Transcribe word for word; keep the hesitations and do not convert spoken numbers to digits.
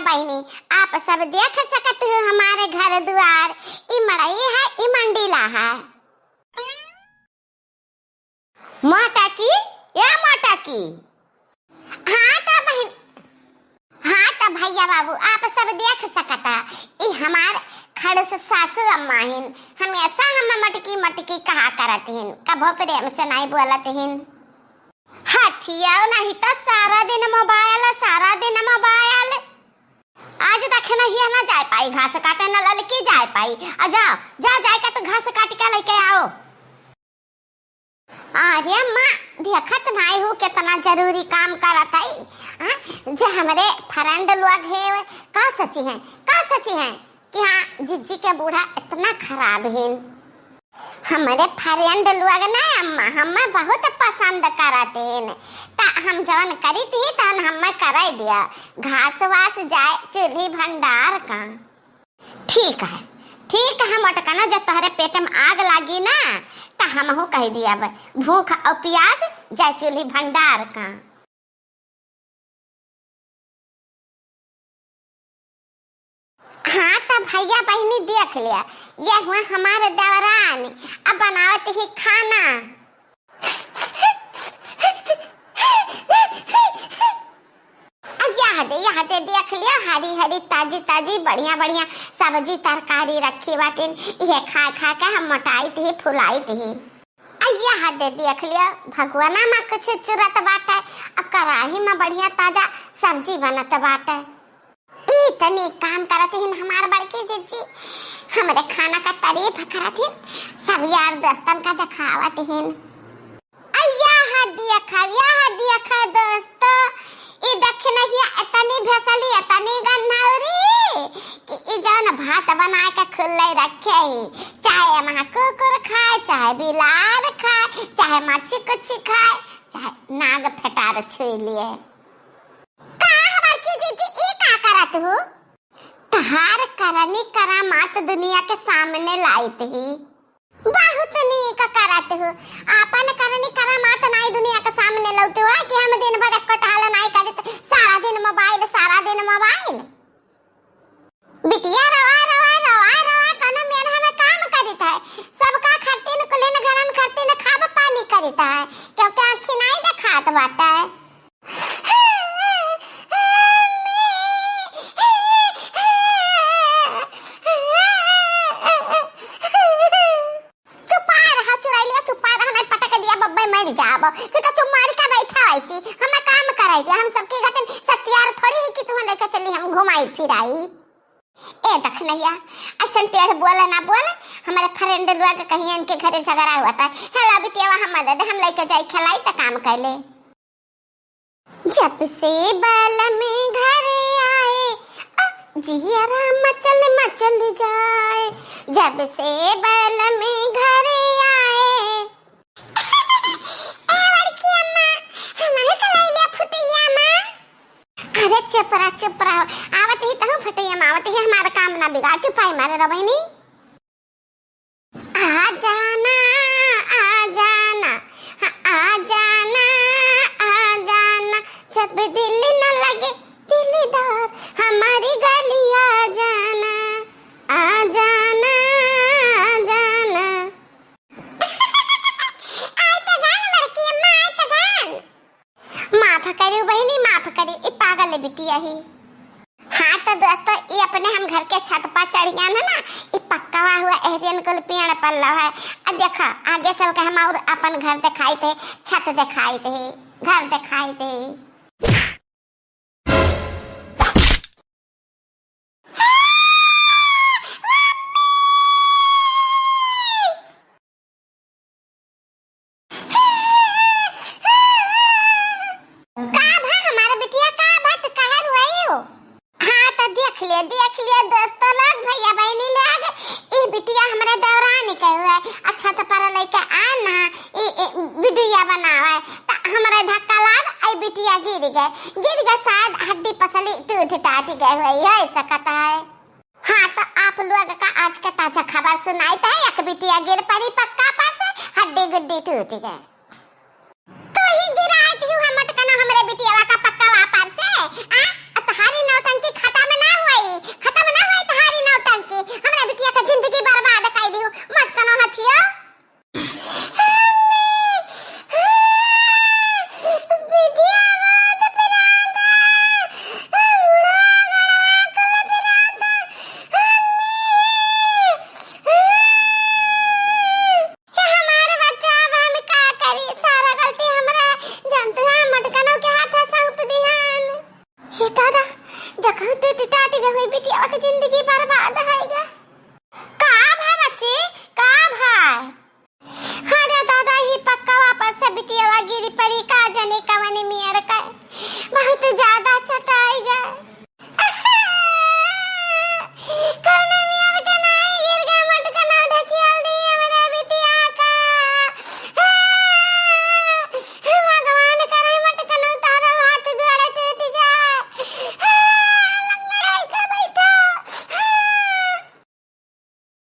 बहिनी, आप सब देख सकत हो हमारे घर दुआर, ई मड़ई है, ई मंडीला है। मोटकी, या मोटकी। हाँ त बहिन, हाँ त भैया बाबू, आप सब देख सकता, ई हमार खड़ूस सासू अम्मा हिन, हमेशा हम मोटकी मोटकी कहा करत हिन, कभो प्रेम से नाहीं बोलत हिन। हथिया नहीं त सारा दिन मोबाइल, सारा दिन मोबाइल। आज देखे नहीं है ना जाए पाई घास काटे, ना ललकी जाए पाई। आ जाओ, जा जाए के तो घास काट के लेके आओ। अरे अम्मा, देखत नाई हूँ कितना जरूरी काम करत है, हाँ? जे हमरे friend लोग है, का सोची हैं, का सोची हैं कि हाँ, जिज्जी के बूढ़ा इतना खराब हैं। हमरे friend लोग ना अम्मा, हमें बहुत पसंद करत हैं, त हम जवन करी थी, तवन हमें कराई दिया। घास वास जाए चूल्ही भंडार का। ठीक है, ठीक है मोटकना, जब तोहरे पेट में आग लागी ना, त हमहू कह दिया, भूख और प्यास जाए चूल्ही भंडार का। हाँ, त भैया बहिनी देख लिया, ये हुआ हमारे देवरानी, अब बनावत ही खाना। अब यहाँ दे, यहाँ दे, देख लिया, हरी हरी, ताजी ताजी, बढ़िया बढ़िया सब्जी तरकारी रखी बाटिन। ये खा खा के हम मोटाइत ही, फुलाइत ही। अब यहाँ दे, देख लिया, भगवाना में कुछ चुरत बाटे, अब कढ़ाई में बढ़िया ताजा सब्जी बनत बाटे। ई तनी काम करत हिन हमार बड़की जिज्जी, हमरे खाना का तारीफ करत हिन, सब यार दोस्तन का देखावत हिन। अब यह देखा, यह देखा दोस्तों, ई दक्षिणहिया इतनी भेसली, इतनी गन्हौरी कि ई जौन भात बनाए के खुल्ले रखे ही, चाहे वहाँ कुकुर खाए, चाहे बिलार खाए, चाहे मच्छी कुच्छी खाए, चाहे नाग फेटार छुई लिए। का हमार की जीजी ई का करत हूँ? तहार करनी करामात दुनिया के सामने लाइत ही। बहुत नीक करत हो। आपन करनी करामात नाई दुनिया के सामने लौटे हो कि हम दिन भर एको टहल नाई करित, सारा दिन मोबाइल, सारा दिन मोबाइल। बिटिया रवा, रवा, रवा, रवा, कोनो मेर हमें काम करित है। सबका खरतीन कुलिन घरन खरतीन खाब पानी करित है। क्योंकि आँखी नाई देखात बाटे। चुपा रहा चुरैलिया, चुपा रहा, नहीं पटक दिया बब्बे मर जाब। कि तो चुप मार के बैठा ऐसी, हमें काम कराई दिया, हम सबके घटन सत्यार थोड़ी है कि तुम लेके चली हम घुमाई फिराई। ए दखनैया, ऐसन टेढ़ बोल ना बोल, हमारे friend लोग कहीं इनके घरे झगड़ा हुआ था। हेला बिटिया हम मदद, हम लेके जाई खिलाई त काम कर ले। जब से बलम घरे आए, आ, जियरा मचल मचल जाए। जब से बलम घरे आए। ए बड़की अम्मा, हमारे कलाई ले फुटैया माँ। अरे चुप रह, चुप रह। आवत ही तहु फुटैया माँ, आवत ही हमारा काम ना बिगाड़, चुपाई मारे रहो बहिनी। आ जाना, आ जाना, हाँ, आ जाना, आ जाना, जब दिल न लगे दिलदार, हमारी गली आ जाना, आ जाना, आ जाना। आय त गान बड़की अम्मा, आय त गान। माफ करियो बहिनी, माफ करी, ई पागल बिटिया ही। हाँ तो दोस्तों, ई अपने हम घर के छत पर चढ़ गया है ना, ई पक्कावा हुआ एहरियन कुल पेड़ पल्ला है। अब देखा, आगे चल के हम और अपन घर दिखाई थे, छत दिखाई थे, घर दिखाई थे। का भा हमार बिटिया, का बात, काहे रोई हो? हाँ, तो देख लिए, देख लिए दोस्तों लोग, भैया बहिनी लोग, ई बिटिया हमरे देवरानी के हुए, अच्छा तो पर लइके आए ना, ई, ई वीडियो बनावे, तो हमरे धक्का लाग, ई बिटिया गिर गए, गिर गए, शायद हड्डी पसली टूट टाट गए हुए, यही सकता है। हाँ, तो आप लोग का आज का ताजा खबर सुनाइत है, एक बिटिया गिर पड़ी पक्का पर से, हड्डी गुड्डी टूट गए। तू ही गिराइत ही हम मटकना हमरे बिटियावा का पक्कावा पर से, आ? आ तहारी नौटंकी खाता में ए दादा, जखन तू टिटाट गए बिटिया के जिंदगी